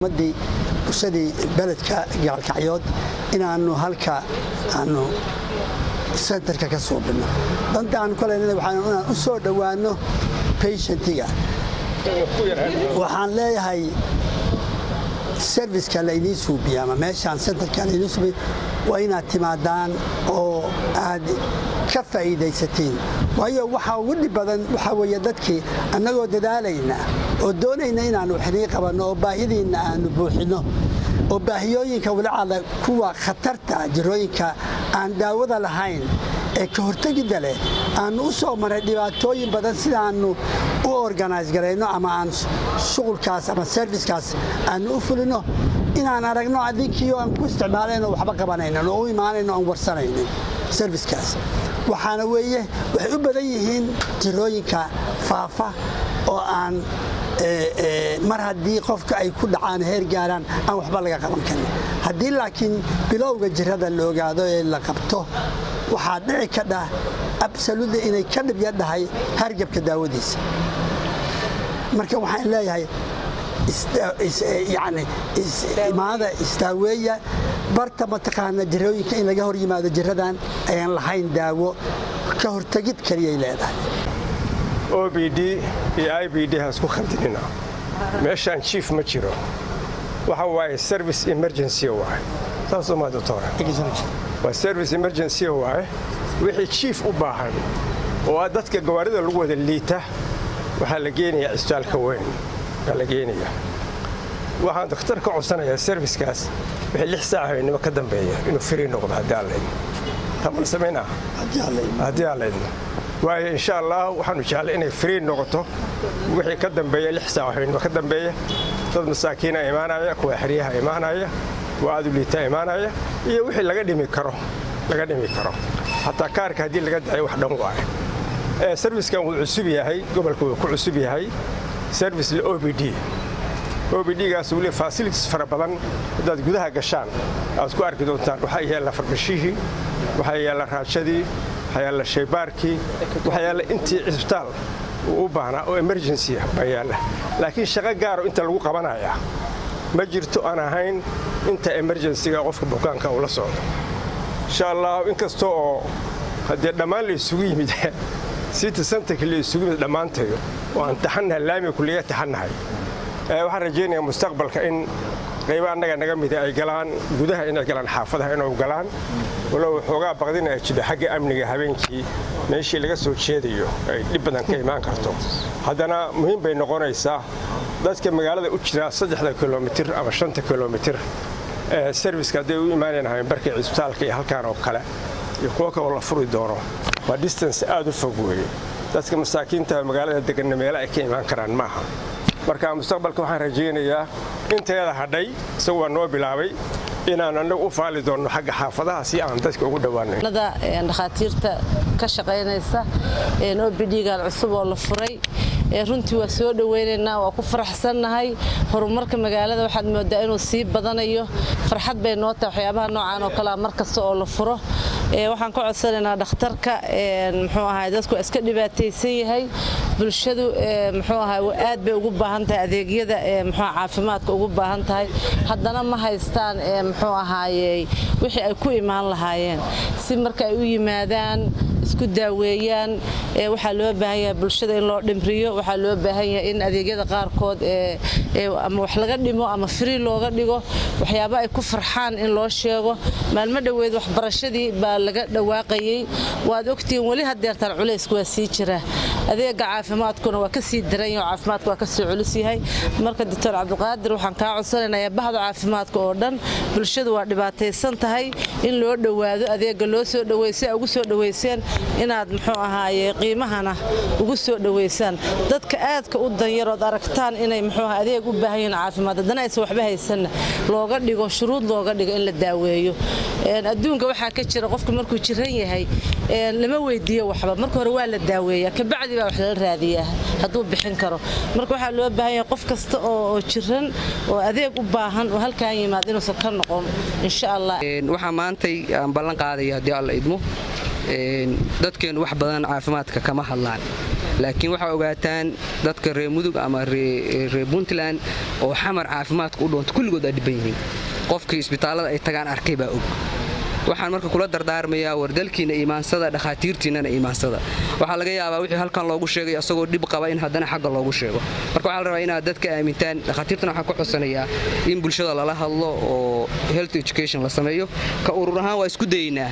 Ummadii, bulshadii beledka Gaalkacyood inaanu halka aanu centerka ka suubinno. Danta aanu ka leynana waxaan inaan u soo dhowaano patientiga. Waxaan leeyahay, serviceka laydiin suubiya ama meeshaan centerka laydiin suubiya waa inaad timaadaan oo aad ka faa'iidaysatiin, waayo waxaa ugu dhib badan waxaa weeye dadkii annagoo dadaalayna oo doonayna inaannu wax idiin qabanno oo baahidiinna aanu buuxinno oo baahiyooyinka walacala kuwa khatarta, jirooyinka aan daawada lahayn ee ka hortegidda leh, aanu u soo marray dhibaatooyin badan sidaannu u organise garayno ama aan shuqulkaas ama servicekaas aanu u fulinno, inaan aragno adinkiio aan ku isticmaalayno, waxba qabanaynin oo u imaanayno, aan warsanaynin servicekaas. Waxaana weeye waxay u badan yihiin jirooyinka faafa oo aan mar haddii qofka ay ku dhacaan heer gaaraan aan waxba laga qaban karin. Haddii laakiin bilowga jirada la ogaado ee la qabto, waxaa dhici kadha absolutely inay ka dhibya dhahay hargabka daawadiisa. Marka waxaan leeyahay, yani, imaada, isdaaweeya, barta mataqaana jirooyinka in laga hor yimaado. Jiradan ayaan lahayn daawo, ka hortegid keliyay leedahay. OPD iyo IPD ha isku khaldinina. Meeshaan jiif ma jiro. Waxa waaye service emergency waaye, saasoo maa, doctor? Waa service emergency waaye. Wixii jiif u baahan oo ah dadka gawaarida lagu wada liita, waxaa la geenayaa cisbitaalka weyn baa la geenayaa. Waxaan dakhtar ka codsanayaa servicekaas wixii 6 saac habeenimo ka dambeeya inuu free noqdo, haddii Alla idmo. Tamal samaynaa haddii Alla idmo. Waayo, insha Allah, waxaanu jeclay inay free noqoto wixii ka dambeeya 6 saac habeenimo ka dambeeya. Dad masaakiina imaanaya, kuwa xeryaha imaanaya, kuwa aad u liita imaanaya, iyo wixii laga dhimi karo laga dhimi karo, xataa kaarka haddii laga dayo wax dhan waaye. Servicekan wuu cusub yahay, gobolka wuu ku cusub yahay. Service la OPD, OPD-gaas weli facilities fara badan haddaad gudaha gashaan aad ku arki doontaan. Waxaa yaalla farmashihii, waxaa yaalla raajadii, waxaa yaalla shaybaarkii, waxaa yaalla intii cisbitaal uu u baahnaa oo emergency ah baa yaalla. Laakiin shaqo gaaro inta lagu qabanayaa ma jirto aan ahayn inta emergencyga qofka bukaanka uu la socdo, insha Allah. Inkasta oo haddee dhammaan la isugu yimid, city centerka la isugu yimid dhammaantayo, oo aan taxannahay, laamiga kulliga taxannahay, waxaan rajaynayaa mustaqbalka in qaybo annaga naga mida ay galaan gudaha, inay galaan xaafadaha, inuu galaan, walow xoogaa baqdin ay jidha xagga amniga, habeenkii meeshii laga soo jeedayo ay dhib badan ka imaan karto. Haddana muhiim bay noqonaysaa dadka magaalada u jira 3-da kilomitir ama 5-ta kilomitir serviceka hadday u imaanayaan habeenbarka cisbitaalka iyo halkaan oo kale iyo kuwo kaloo la furi doono. Waa distance aad u fog weeye. Dadka masaakiinta magaalada deganna meelo ay ka imaan karaan maaha. Marka mustaqbalka waxaan rajaynayaa inteeda hadhay, isagu waa noo bilaabay, inaan annagu u faali doonno xagga xaafadaha si aan dadka ugu dhowaanay. Dhakhaatiirta ka shaqaynaysa OPD-gan cusub oo la furay, runtii waa soo dhoweynaynaa, waa ku faraxsannahay. Horumarka magaalada waxaad moodaa inuu sii badanayo. Farxad bay noo tahay waxyaabaha noocaan oo kalea mar kasta oo la furo. Waxaan ka codsanaynaa dhakhtarka, muxuu ahay, dadku iska dhibaataysan yahay, bulshadu, muxuu ahay, aad bay ugu baahan tahay adeegyada, muxuu, caafimaadka ugu baahan tahay. Haddana ma haystaan, muxuu ahaayey, wixii ay ku imaan lahaayeen si marka ay u yimaadaan isku daaweeyaan. Waxaa loo baahan yahay bulshada in loo dhimriyo. Waxaa loo baahan yahay in adeegyada qaarkood ama wax laga dhimo ama free looga dhigo, waxyaaba ay ku farxaan in loo sheego. Maalmo dhoweed waxbarashadii baa laga dhawaaqayey, waad ogtihiin. Weli hadeertaan culaysku waa sii jira, adeega caafimaadkuna waa kasii daran yahay, caafimaadku waa kasii culus yahay. Marka, Doctor Cabdiqaadir, waxaan kaa codsanaynaa, bahda caafimaadka oo dhan, bulshadu waa dhibaataysan tahay, in loo dhowaado, adeega loo soo dhaweey. Si ay ugu soo dhoweyseen inaad, muxuu ahaaye, qiimahana ugu soo dhoweysaan dadka aadka u danyarood aragtaan inay, muxuu ahaa, adeeg u baahan yihiin caafimaad, haddana aysan waxba haysanna looga dhigo shuruud, looga dhigo in la daaweeyo. Adduunka waxaa ka jira, qofku markuu jiran yahay lama weydiiyo waxba. Marka hore waa la daaweeyaa, kabacdi baa wax lala raadiyaa hadduu bixin karo. Marka waxaa loo baahan yahay qof kasta oo jiran oo adeeg u baahan oo halkaan yimaad inuusan ka noqon, insha Allah. Waxaa maantay aan ballan qaadaya, haddii Alla idmo, dadkeennu wax badan caafimaadka kama hadlaan. Laakiin waxaa ogaataan dadka reer Mudug ama reer Puntland oo Xamar caafimaadka u dhoonta, kulligood aa dhiban yihiin. Qofkii isbitaallada ay tagaan arkay baa og. Waxaan marka kula dardaarmayaa, war dalkiina iimaansada, dhakhaatiirtiinnana iimaansada. Waxaa laga yaabaa wixii halkan loogu sheegay asagoo dhib qaba in haddana xagga loogu sheego. Marka waxaa la rabaa inaad dadka aamintaan. Dhakhaatiirtana waxaan ku codsanayaa in bulshada lala hadlo oo health education la sameeyo. Ka urur ahaan waa isku daynaa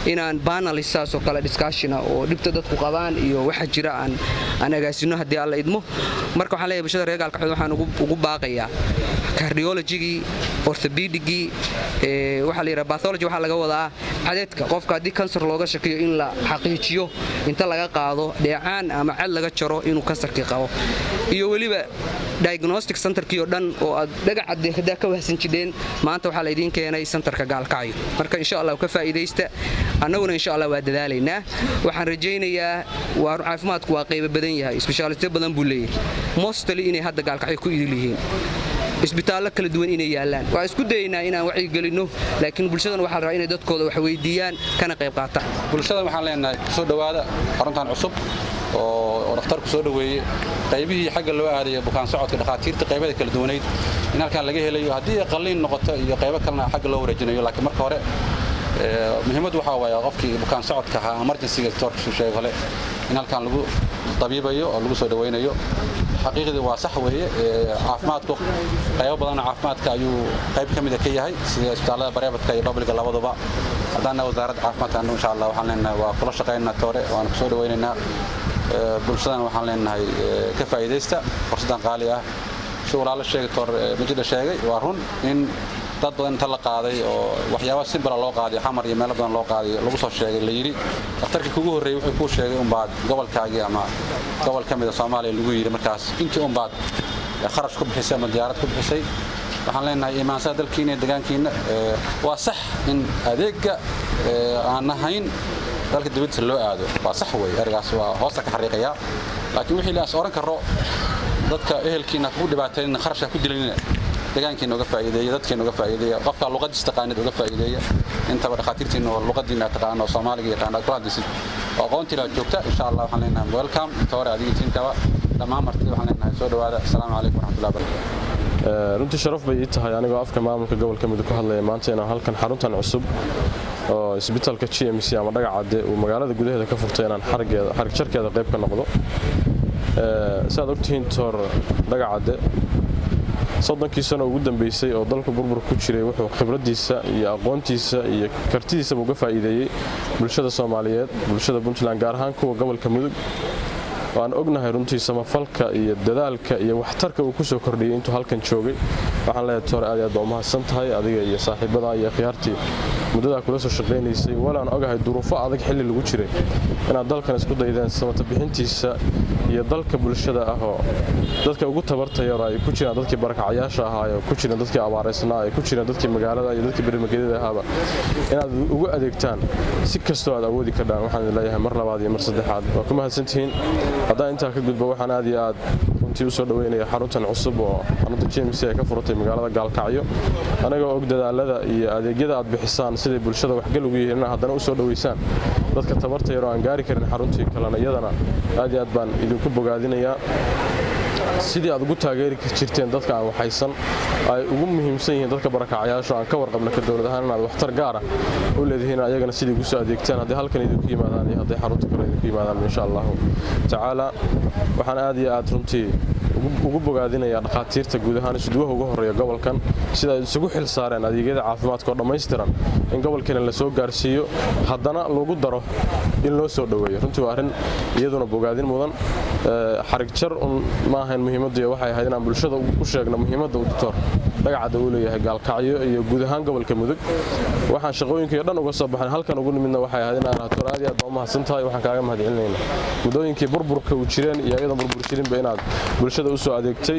inaan panelist saasoo kale discussion ah oo dhibta dadku qabaan iyo waxa jira aan agaasino, haddii Alla idmo. Marka waxaan leeyahay bulshada reer Gaalkacyood, waxaan ugu baaqayaa cardiologigii, orthopedicgii, waxaa la yidhaha pathology, waxaa laga wadaa cadeedka qofka haddii kansar looga shakiyo in la xaqiijiyo, inta laga qaado dheecaan ama cad laga jaro, inuu kansarkii qabo, iyo weliba diagnostic centerkii oo dhan oo aad dhagacad hadaa ka wahsan jidheen, maanta waxaa laydiin keenay centerka Gaalkacyo. Marka insha Allah ka faa'iidaysta. Annaguna insha Allah waa dadaalaynaa. Waxaan rajaynayaa, waa caafimaadku waa qaybo badan yahay, specialistyo badan buu leeyahay, mostly inay hadda Gaalkacyo ku idil yihiin, isbitaallo kala duwan inay yaallaan. Waa isku dayaynaa inaan wacyigelinno, laakiin bulshadan waxaa la rabaa inay dadkooda wax weydiiyaan kana qayb qaataan. Bulshadan waxaan leenahay, kusoo dhowaada xaruntan cusub oo dhakhtarku soo dhoweeyey. Qaybihii xagga loo aadaya bukaan socodka, dhakhaatiirta qaybada kala duwanayd in halkan laga helayo, haddii ay qalliin noqoto iyo qaybo kalena xagga loo wareejinayo. Laakiin marka hore muhiimaddu waxaa waaye qofkii bukaan socodka ahaa, emergency-ga doctorka sheegay hole, in halkan lagu dabiibayo oo lagu soo dhawaynayo. Xaqiiqdii waa sax weeye, caafimaadku qaybo badan caafimaadka ayuu qayb ka mida ka yahay, sida isbitaallada private-ka iyo public-ga labaduba. Haddaana wasaaradda caafimaadka annu insha Allah waxaan leenahay waa kula shaqaynaa toore, waana kusoo dhawaynaynaa. Bulshadan waxaan leenahay, ka faa'iidaysta fursaddan qaali ah. Si walaalo sheegay, toor Majida sheegay, waa run in dad badan inta la qaaday oo waxyaaba simple loo qaaday, Xamar iyo meelo badan loo qaaday, lagu soo sheegay, la yidhi dhakhtarkii kugu horreeyey wuxuu kuu sheegay unbaad gobolkaagii ama gobol ka mida Soomaaliya lagu yidhi. Markaas intii unbaad kharash ku bixisay ama diyaarad ku bixisay. Waxaan leenahay, imaansada dalkiina iyo deegaankiina. Waa sax in adeegga aan ahayn dalka dibadiisa loo aado, waa sax wey, ergaas waa hoosta ka xariiqayaa. Laakiin wixii laas oran karo dadka ehelkiina kugu dhibaataynina, kharashka ku dilanina, deegaankiina uga faa'iideeya, dadkeena uga faa'iideeya, qofka luqadiisa taqaanid uga faa'iideeya. Intaba dhakhaatiirtiina oo luqadiina taqaano oo Soomaaliga yaqaana kula hadlaysid oo aqoontii la joogta, insha Allah waxaan leenahay welcome toore, adiga tiimkaba, dhammaan martida waxaan leenahay soo dhawaada. Asalaamu calaykum waraxmatullahi wabarakatu. Runtii sharaf bay ii tahay, anigoo afka maamulka gobolka Mudug ku hadlaya, maanta inaan halkan xaruntan cusub oo isbitaalka GMC ama Dhagacadde uu magaalada gudaheeda ka furtay inaan xarig jarkeeda qayb ka noqdo. Si aad ogtihiin, toor Dhagacadde 30kii sano ugu dambeysay oo dalku burbur ku jiray wuxuu khibraddiisa iyo aqoontiisa iyo kartidiisaba uga faa'iideeyey bulshada Soomaaliyeed, bulshada Puntland, gaar ahaan kuwa gobolka Mudug. Waan ognahay runtii samafalka iyo dadaalka iyo waxtarka uu kusoo kordhiyey intuu halkan joogay. Waxaan leeyahay, toore, aad iyo aad baa umahadsan tahay adiga iyo saaxiibadaa iyo khiyaartii muddadaa kula soo shaqaynaysay. Walaan ogahay duruufo adag xilli lagu jiray inaad dalkan isku daydeen samata bixintiisa iyo dalka bulshada ah oo dadka ugu tabarta yar ay ku jiraan, dadkii barakacayaasha ahaa oo ku jiraan, dadkii abaaraysnaa ay ku jiraan, dadkii magaalada iyo dadkii bermagedyada ahaaba inaad ugu adeegtaan si kastoo aad awoodi kardhaan. Waxaan leeyahay mar labaad iyo mar saddexaad waa ku mahadsantihiin. Haddaan intaa ka gudbo, waxaan aad iyo aad runtii usoo dhoweynaya xaruntan cusub oo xarunta GMC ay ka furatay magaalada Gaalkacyo. Anagoo og dadaalada iyo adeegyada aad bixisaan siday bulshada waxgal ugu yihiin, inaad haddana usoo dhoweysaan dadka tabarta yar oo aan gaari karin xaruntii kalena, iyadana aad iyo aad baan idinku bogaadinayaa. Sidii aad ugu taageeri jirteen dadka aan waxaysan, ay ugu muhiimsan yihiin dadka barakacayaasha, aan ka warqabna ka dowlad ahaan inaad waxtar gaara u leedihiin, ayagana sidii ugu soo adeegtaan haddii halkan idinku yimaadaan iyo hadday xarunta kale idinku yimaadaan, insha Allahu tacaala. Waxaan aad iyo aad runtii ugu bogaadinayaa dhakhaatiirta guud ahaan, isuduwaha ugu horreeya gobolkan, sida ay isugu xil saareen adeegyada caafimaadka oo dhammaystiran in gobolkeena lasoo gaarsiiyo, haddana lagu daro in loo soo dhoweeyo. Runtii waa arrin iyaduna bogaadin mudan. Xarig jar un ma ahayn muhiimaddu, waxay ahayd inaan bulshada u sheegno muhiimadda uu doctor Dhagacadda uu leeyahay Gaalkacyo iyo guud ahaan gobolka Mudug. Waxaan shaqooyinkii dhan uga soo baxnay halkan ugu nimidna waxay ahayd inaan raatoor aad iyo aad baa u mahadsan tahay. Waxaan kaaga mahadcelinaynaa muddooyinkii burburka uu jireen iyo ayadoon burbur jirinba inaad bulshada u soo adeegtay.